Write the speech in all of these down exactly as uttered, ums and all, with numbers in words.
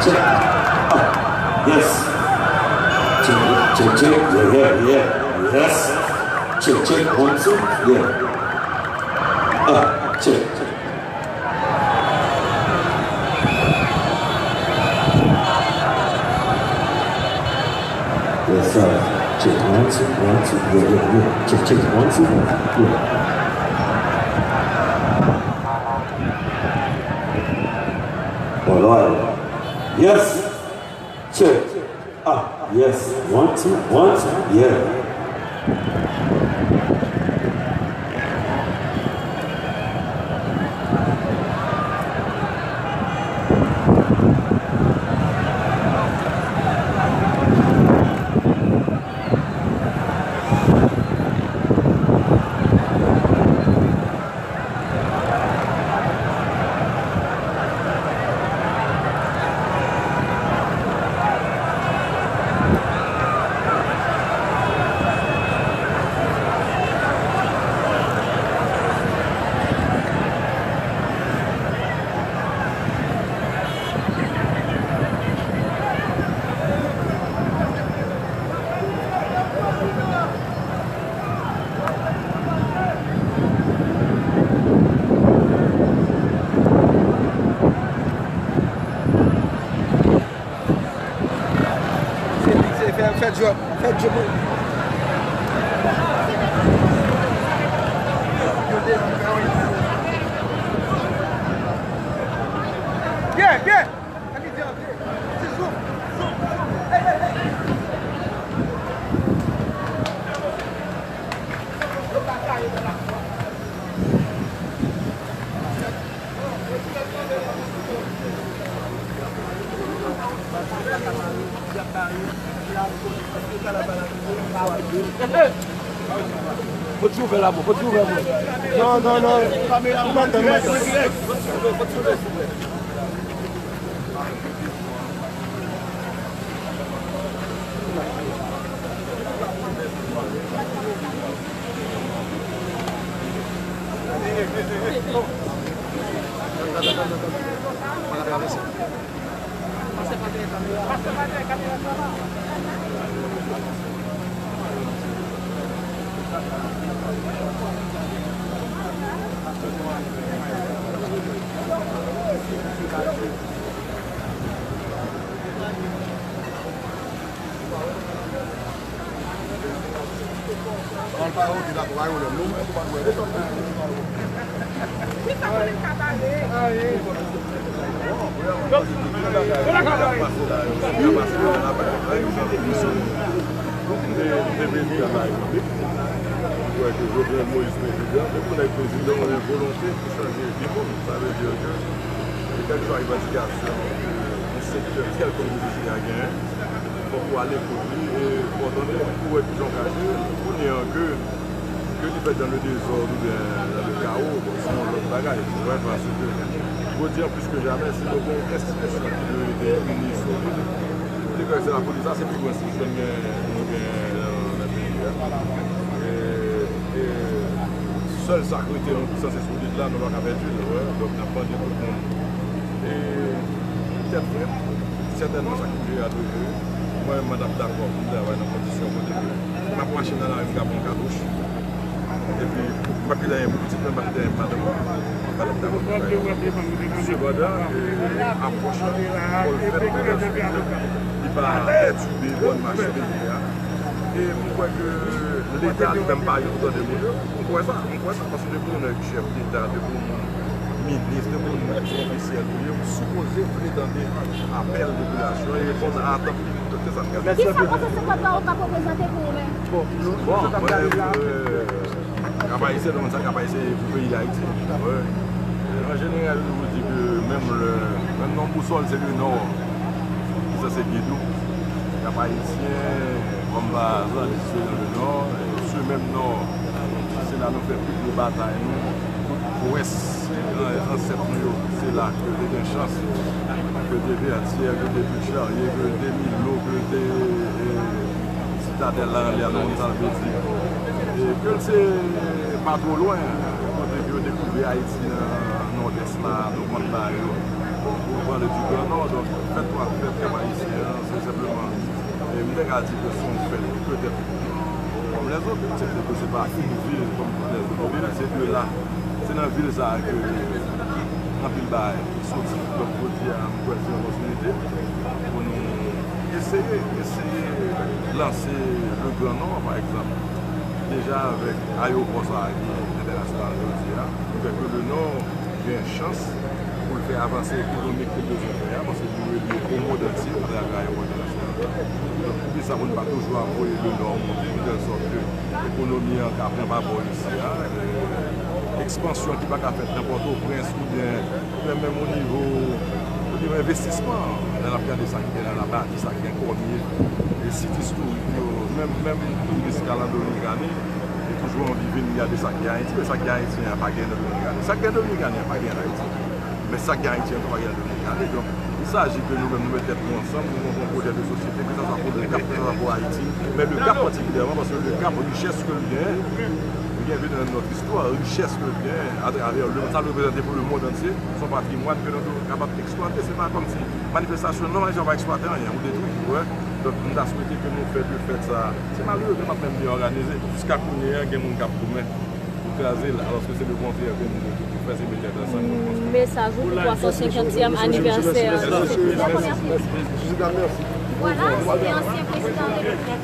Check. Ah, yes. Check, check, check. Yeah, yeah, yeah. Yes. Check, check. One, two. Yeah. Ah, check. Yes, sir. Check, one, two, one, two. Yeah, yeah, yeah. Check, check, one, two, one. Yeah. All right. Yes. Check. Ah, yes. One, two, one, two. Yeah. Se, se, fè, fè djòb, fè djòb. Byen, byen. Ann di antre. Ti zouf, zouf, zouf. Ey, ey, ey. Yo pa kare nan la kwa. Kot ti ouvè la, bro? Kot ti ouvè, bro? Non, non, non. Ou pa tann mwen. Kot ti ouvè, kot ti ouvè, silvouplè? Mwen te vle di a la, mwen kwè ke Jovenel Moïse prezidan, depi w nèk prezidan, w gen volonte pou chanje vi moun. Sa vle di ke, kèlkeswa revandikasyon ke yon sektè kèlkonk de sosyete a genyen, fòk ou ale kot li e fò w tande, pou wè kijan w ka jere l. Kounye an ke, ke li fèt dans le désordre oubyen dans le chaos, bon, se yon lòt bagay, ou wè, paske jodi an plis ke jamè, si nou gen yon enstitisyon ki dwe rete ini, solid, se ke se lapolis la, se pi gwo enstitisyon nou gen, nou gen nan, nan peyi a. E, e sèl sa k rete nou ki sanse solid la, nou pa ka pèdi l, ou wè. Donk, n ap mande tout moun. E, tèt frèt, sètènman, sa k pou jere a dwe jere. Mwen menm, mwen t ap dakò pou m travay nan kondisyon kote ke m ap mache nan lari, m ka pran katouch. Epi, m pa kite anyen pou pitit mwen, m pa kite anyen pou madanm mwen. M pa t ap dakò pou sa yo. Sepandan, e, apwòch la, fò l fèt, fò l fèt, li pa pètibe bòn mache peyi a. E m kwè ke Leta li menm pa gen pou tande moun yo. M kwè sa, m kwè sa, paske depi yon nèg chèf Deta, depi yon moun minis, depi yon moun ki se ofisyèl li ye, ou sipoze vle tande apèl popilasyon e reponn a atant li. Se sa m ka di. Kisa pwofesè Pòtpawòl k ap reprezante pou ou menm? Bon, mwen, euh, Kap Ayisyen, nou konn sa Kap Ayisyen ye pou peyi Dayiti. Wi. An jeneral, yo toujou di ke menm lè, menm nan bousòl, se le nò ki sanse gid ou. Kap Ayisyen, kòm pa aza, li se nan le nò, e se menm nò, se la nou fè pi gwo batay nou, tout pwès, e, ansèt nou yo, se la ke yo te gen chans, ke yo te Vètyè, ke yo te Pit Charye, ke yo te Milo, ke yo te, e, Sitadèl la, anlè a, nou konn sa l vle di. E ke l se pa two lwen, kote ke yo dekouvri Ayiti nan Nòdès la, nou konn bagay yo. Pou pale di Gran Nò, donk, fèt twa, fèt Kap Ayisyen an, se senpleman, e, m te ka di ke se yon fèt petèt kòm lèzòt, eksepte ke se pa yon vil kòm tout lèzòt vil, se de la, se nan vil sa a ke anpil bagay soti. Donk, jodi a, m kwè se yon opòtinite pou nou eseye, eseye lanse le Gran Nò, pa egzanp, deja avèk ayewopò sa a ki entènasyonal jodi a, ki fè ke le Nò gen chans pou l fè avanse ekonomik ke l bezwen fè a, paske li relye o mond antye atravè ayewopò entènasyonal la. Donk, poukisa pou n pa toujou ap voye le Nò monte, de tèl sòt ke ekonomi an ka pran pa bò isi a, e, ekspansyon ki pa ka fèt nan Pòtoprens oubyen, oubyen menm o nivo, o nivo envestisman, lè n ap gade sa ki gen nan Labadi, sa ki gen Kòmye, e sit istorik yo, menm, menm touris k al an Dominikani, yo toujou anvi vin gade sa ki Ayiti, men sa ki ayisyen an pa gen nan Dominikani. Sa ki gen Dominikani an pa gen an Ayiti. Men sa ki gen Ayiti an tou pa gen an Dominikani. Donk, il s'agit ke nou menm, nou met tèt nou ansanm, nou monte yon pwojè de sosyete, ke sa swa pou le Kap, ke sa swa pou Ayiti, men le Kap patikilyèman, paske le Kap, richès ke l genyen, li gen vin nan nòt istwa, richès ke l genyen atravè le, sa l reprezante pou le mond antye, se yon patrimwàn ke nou dwe kapab eksplwate. Se pa kòmsi manifestasyon, non, manifestasyon pa eksplwate anyen, ou detwi, ou wè. Donk, m ta swete ke nou fè de fèt sa a. Se malere ke m ap menm byen òganize. Jiska kounye a, gen moun k ap goumen pou kraze l, alòske se le kontrè ke nou dwe toujou fè, se met tèt ansanm pou nou konstwi. Mesaj ou pou twa san senkantyèm anivèsè. Voilà, se te ansyen prezidan repiblik.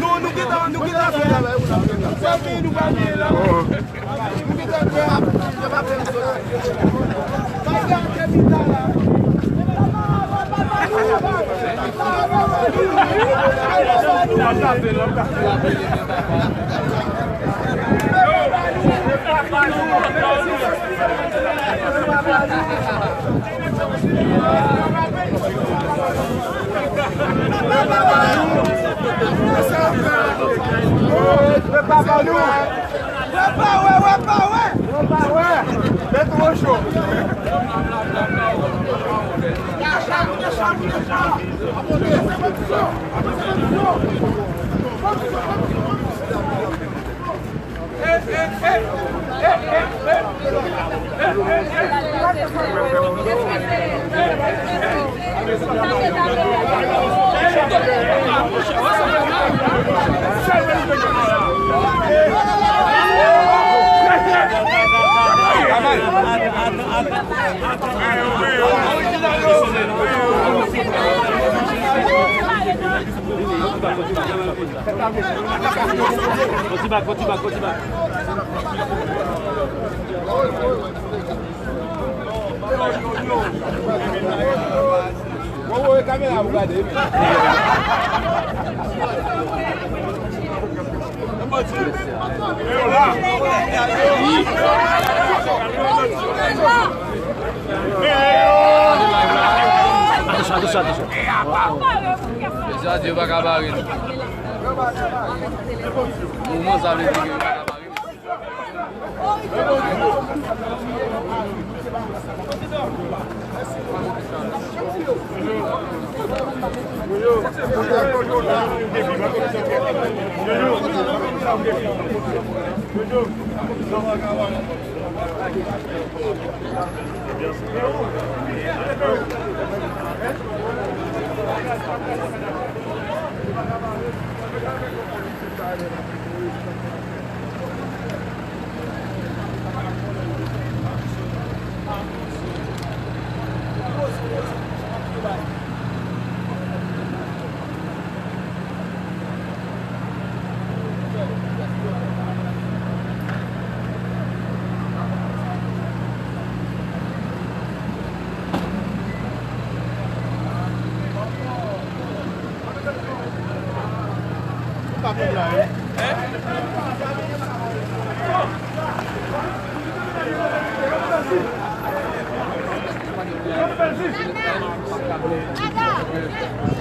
Non, nou gentan, nou gentan fè. Sa peyi nou pral genyen la. Fò ti bak, fò ti bak, fò ti bak. Woy, woy, kamera pou gade. Atansyon, atansyon, atansyon. Mesye a di yo pa ka bare nou. Mouvman sa vle di ke yo pa ka bare nou.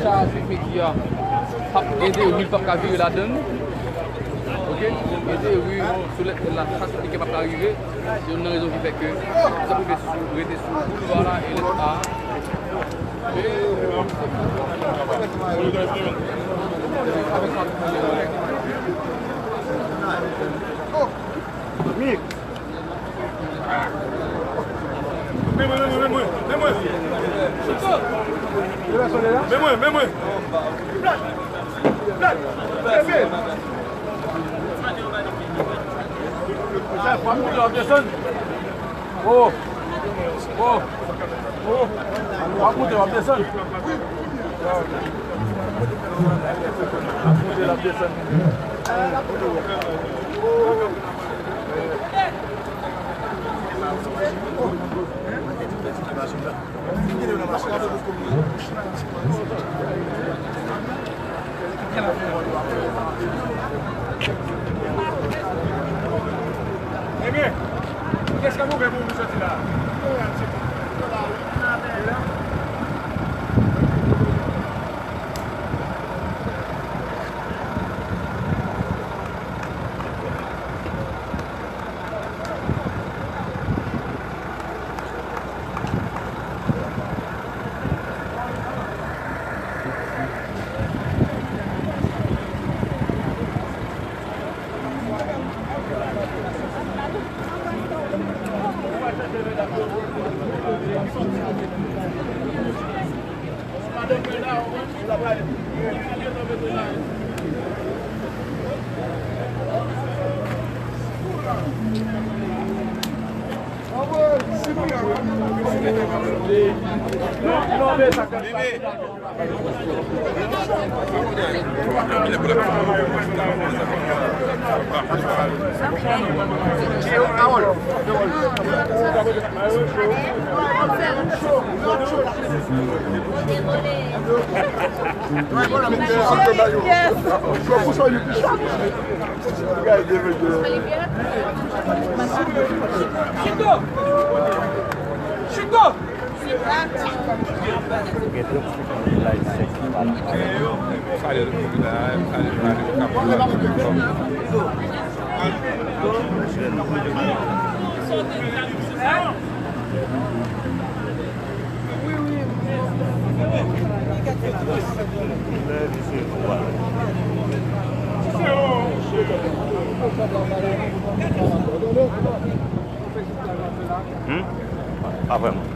Chaje peti a, p ap gen de ri, p ap ka vire ladan l. Oke? Gen de ri sou lèt la, chak peti k ap ka rive. Se youn nan rezon ki fè ke sa pou rete sou, rete sou boulva la e lèt a. Men mwen, men mwen, men mwen, men mwen. Men mwen, men mwen. Chèf, w ap moute, w ap desann. O, o, o. W ap moute, w ap desann. W ap moute, w ap desann. Ebyen, kiyès k ap ouvè pou nou soti la? Yes. Chito! Chito! Gen twòp figi ki la, sèks pa la. Hmm? Pa vrèman.